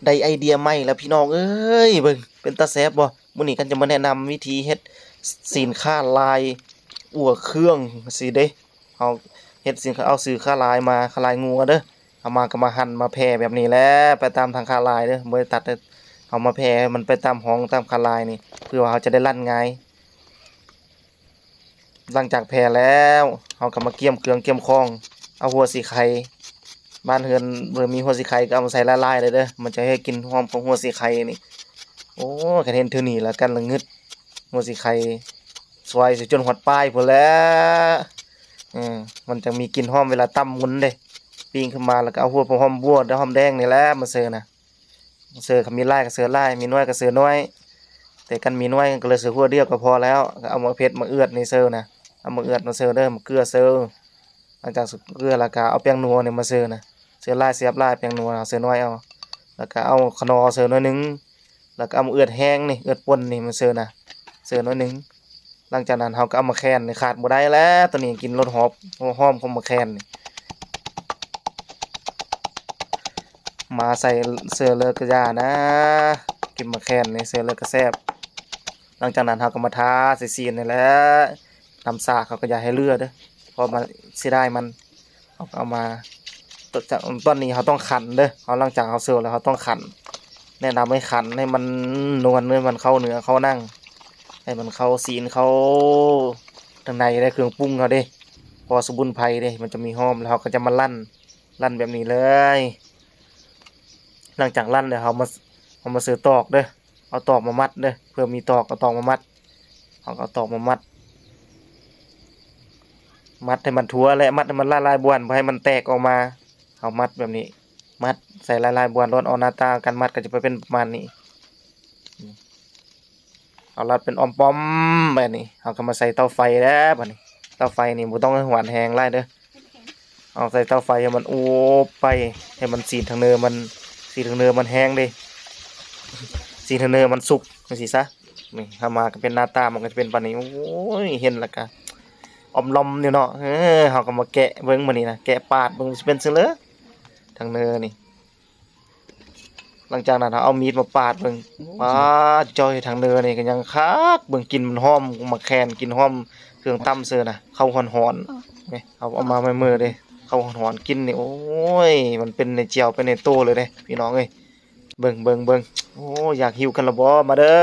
ໄດ້ໄອເດຍໃໝ່ແລ້ວພີ່ນ້ອງເອີຍ ເບິ່ງເປັນຕາແຊບບໍ່? ມື້ນີ້ກັນຈະມາແນະນຳວິທີເຮັດຊີ້ນຂາລາຍ ອົ່ວເຄື່ອງຊີ້ເດ້. ເຮົາເຮັດຊີ້ນ ເອົາຊີ້ນຂາລາຍມາ ຂາລາຍງົວເດີ ເອົາມາກໍມາຫັ່ນມາແຜ່ແບບນີ້ແຫຼະ ໄປຕາມທາງຂາລາຍເດີ ບໍ່ໄດ້ຕັດເດີ. ເຮົາມາແຜ່ໃຫ້ມັນໄປຕາມຮ່ອງຕາມຂາລາຍນີ້ ເພື່ອວ່າເຮົາຈະໄດ້ລັ່ນງ່າຍ. ຫຼັງຈາກແຜ່ແລ້ວ ເຮົາກໍມາກຽມເຄື່ອງກຽມຂອງ ເອົາຫົວສີໄຄ ບ້ານເຮືອນເພິ່ນມີຫົວສີໄຄກໍເອົາມາໃສ່ຫຼາຍໆເລີຍເດີ ມັນຈະເຮັດກິ່ນຫອມຂອງຫົວສີໄຄນີ້. ໂອ້ ຄັນເຫັນເທື່ອນີ້ແລ້ວກັນລະງຶດ ຫົວສີໄຄ ຊວຍຊິຈົນຮອດປາຍພຸ້ນແຫຼະ. ເອີ ມັນຈັ່ງມີກິ່ນຫອມເວລາຕຳໝຸ່ນເດ້. ປີ້ງຂຶ້ນມາແລ້ວກໍເອົາຫົວຫອມບົວ ຫອມແດງນີ້ແຫຼະມາເຊີນະ. ເຊີ ຄັນມີຫຼາຍກໍເຊີຫຼາຍ ມີໜ້ອຍກໍເຊີໜ້ອຍ ແຕ່ຄັນມີໜ້ອຍກໍເລີຍເຊີຫົວດຽວກໍພໍແລ້ວ. ກໍເອົາໝາກເຜັດ ໝາກເອືອດນີ້ເຊີນະ ເອົາໝາກເອືອດມາເຊີເດີ ໝາກເກືອເຊີ. ຫຼັງຈາກເກືອແລ້ວກໍເອົາແປ້ງນົວນີ້ມາເຊີນະ ເຊີຫຼາຍແຊບຫຼາຍ ແປ້ງນົວເຊີໜ້ອຍເອົາ. ແລ້ວກໍເອົາຂະໜໍ່ເຊີໜ້ອຍໜຶ່ງ ແລ້ວກໍເອົາໝາກເອືອດແຫ້ງນີ້ ເອືອດປົ່ນນີ້ມາເຊີນະ ເຊີໜ້ອຍໜຶ່ງ. ຫຼັງຈາກນັ້ນເຮົາກໍເອົາໝາກແຄນນີ້ ຂາດບໍ່ໄດ້ແລ້ວ ໂຕນີ້ກິນລົດຫອບ ຫອມຂອງໝາກແຄນນີ້ ມາໃສ່ເຊີເລີກະຢ່ານະ ກິນໝາກແຄນນີ້ເຊີເລີກະແຊບ. ຫຼັງຈາກນັ້ນເຮົາກໍມາທາໃສ່ຊີ້ນນີ້ແຫຼະ ນ້ຳຊາເຮົາກໍຢ່າໃຫ້ເຫຼືອເດີ ເພາະມັນເສຍດາຍມັນ. ເຮົາກໍເອົາມາ ຕອນນີ້ເຮົາຕ້ອງຂັນເດີ ເຮົາ ຫຼັງຈາກເຮົາເຊີແລ້ວເຮົາຕ້ອງຂັນ ແນະນຳໃຫ້ຂັນໃຫ້ມັນນວນ ໃຫ້ມັນເຂົ້າເນື້ອເຂົ້າໜັງ ໃຫ້ມັນເຂົ້າຊີ້ນເຂົ້າທາງໃນເດ້ ເຄື່ອງປຸງເຮົາເດ້ ເພາະວ່າສະໝຸນໄພເດ້ ມັນຈະມີຫອມ. ແລ້ວເຮົາກໍຈະມາລັ່ນ ລັ່ນແບບນີ້ເລີຍ. ຫຼັງຈາກລັ່ນແລ້ວເຮົາມາ ເຮົາມາເຊີຕອກເດີ ເອົາຕອກມາມັດເດີ ເພື່ອມີຕອກ ເອົາຕອກມາມັດ ເຮົາກໍເອົາຕອກມາມັດ ມັດໃຫ້ມັນທົ່ວ ແລະ ມັດໃຫ້ມັນຫຼາຍໆບ່ອນ ບໍ່ໃຫ້ມັນແຕກອອກມາ. ເຮົາມັດແບບນີ້ ມັດໃສ່ຫຼາຍໆບ່ອນໂລດ ເອົາໜ້າຕາການມັດກໍຈະໄປເປັນປະມານນີ້. ເຮົາລັດເປັນອອມປ້ອມແບບນີ້ ເຮົາກໍມາໃສ່ເຕົາໄຟແລ້ວບາດນີ້. ເຕົາໄຟນີ້ບໍ່ຕ້ອງໃຫ້ຫວານແຮງຫຼາຍເດີ ເອົາໃສ່ເຕົາໄຟໃຫ້ມັນອົບໄປ ໃຫ້ມັນຊີ້ນທາງເນີມັນ ຊີ້ນທາງເນີມັນແຫ້ງເດ້ ຊີ້ນທາງເນີມັນສຸກຈັ່ງຊີ້ຊະ. ນີ້ເຮົາມາກໍເປັນໜ້າຕາ ມັນກໍຈະເປັນປານນີ້. ໂອ້ຍ ເຫັນແລ້ວກໍອອມລອມຢູ່ເນາະ. ເອີ ເຮົາກໍມາແກະເບິ່ງບາດນີ້ນະ ແກະປາດເບິ່ງຊິເປັນຈັ່ງໃດທາງເນີນີ້. ຫຼັງຈາກນັ້ນເຮົາເອົາມີດມາປາດເບິ່ງ ປາດ ເຈົ້າ ເຮັດທາງເນີນີ້ກໍຍັງຄັກ ເບິ່ງກິ່ນມັນຫອມໝາກແຄນ ກິ່ນຫອມເຄື່ອງຕຳເຊີນະ ເຂົ້າຮ້ອນໆ ນີ້ ເຮົາເອົາມາໃໝ່ໆເດ້ ເຂົ້າຮ້ອນໆ ກິ່ນນີ້ ໂອ້ຍ ມັນເປັນໃນແຈ່ວ ເປັນໃນໂຕເລີຍເດ້ ພີ່ນ້ອງເອີຍ. ເບິ່ງ ເບິ່ງ ເບິ່ງ ໂອ້ ຢາກຫິວກັນລະບໍ? ມາເດີ.